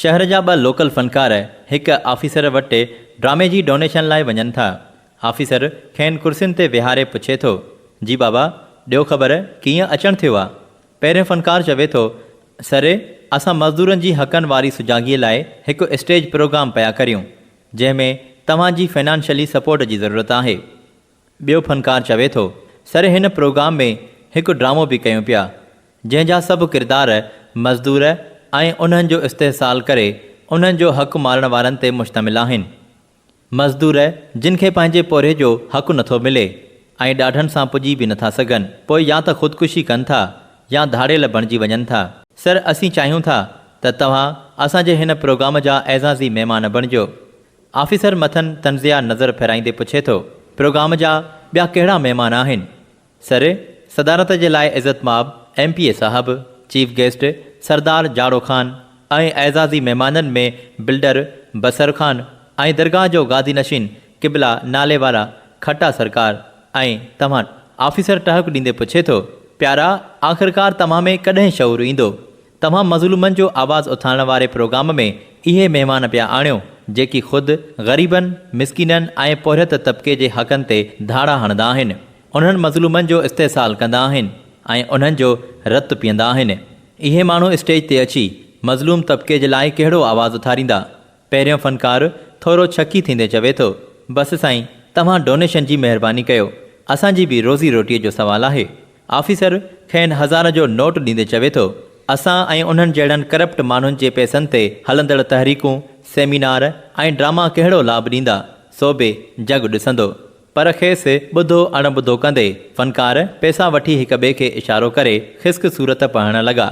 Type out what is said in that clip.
شهر جا ٻه لوڪل فنڪار هڪ آفيسر وٽ ڊرامي جي ڊونيشن لاء وڃن ٿا. آفيسر کين ڪرسين تي ويهاري پڇي ٿو، جي بابا، ڏيو خبر ڪيئن اچڻ ٿيو آ؟ پهريون فنڪار چوي ٿو، سر، اسان مزدورن جي حقن واري سجاڳيء لاء هڪ اسٽيج پروگرام پيا ڪريون، جنهن ۾ توهان جي فنانشلي سپورٽ جي ضرورت آهي. ٻيو فنڪار چوي ٿو، سر هن پروگرام ۾ هڪ ڊرامو به ڪيون پيا، جنهن جا سڀ ڪردار مزدور ۽ انهن جو استحصال ڪري انهن جو حق مارڻ وارن تي مشتمل آهن. مزدور جن کي پنهنجي پورهيي جو حق نٿو ملي ۽ ڏاڍن سان پڄي به نٿا سگهن، پوء يا ته خودڪشي ڪن ٿا يا ڌاڙيل بڻجي وڃن ٿا. سر اسين چاهيون ٿا ته توهان اسان جي هن پروگرام جا اعزازي مهمان بڻجو. آفيسر مٿن طنزيه نظر ڦيرائيندي پڇي ٿو، پروگرام جا ٻيا ڪهڙا مهمان آهن؟ سر، صدارت جي لاء عزت مآب ايم پي اي صاحب، چيف گيسٽ سردار جاڙو خان ۽ اعزازي مهمانن ۾ بلڊر بصر خان ۽ درگاهه جو گادي نشين قبلا نالي وارا کٽا سرڪار ۽ توهان. آفيسر ٽهڪ ڏيندي پڇي ٿو، پيارا آخرڪار توهان ۾ ڪڏهن شعور ايندو؟ توهان مظلومن جو آواز اٿارڻ واري پروگرام ۾ اهي مهمان پيا آڻيو، جيڪي خود غريبن، مسڪينن ۽ پورهيت طبقي جي حقن تي ڌاڙا هڻندا آهن، انهن مظلومن جو استحصال ڪندا آهن ۽ انهن جو رت پيئندا آهن. اهي ماڻهو اسٽيج تي اچي مظلوم طبقي جي لاء ڪهڙو آواز اٿاريندا؟ پهريون فنڪار ٿورو ڇڪي ٿيندي چوي ٿو، بس سائين، توهان ڊونيشن جي مهرباني ڪيو، اسان جي به روزي روٽيء جو سوال آهي. آفيسر کين هزار جو نوٽ ڏيندي چوي ٿو، اسان ۽ انهن جهڙن ڪرپٽ ماڻهن جي پئسن تي هلندڙ تحريڪون، سيمينار ۽ ڊراما ڪهڙو لاڀ ڏيندا، سو به جڳ ڏسندو. پر کيس ٻڌو اڻ ٻڌو ڪندي فنڪار پئسا وٺي هڪ ٻئي کي اشارو ڪري خسڪ صورت پڙهڻ لڳا.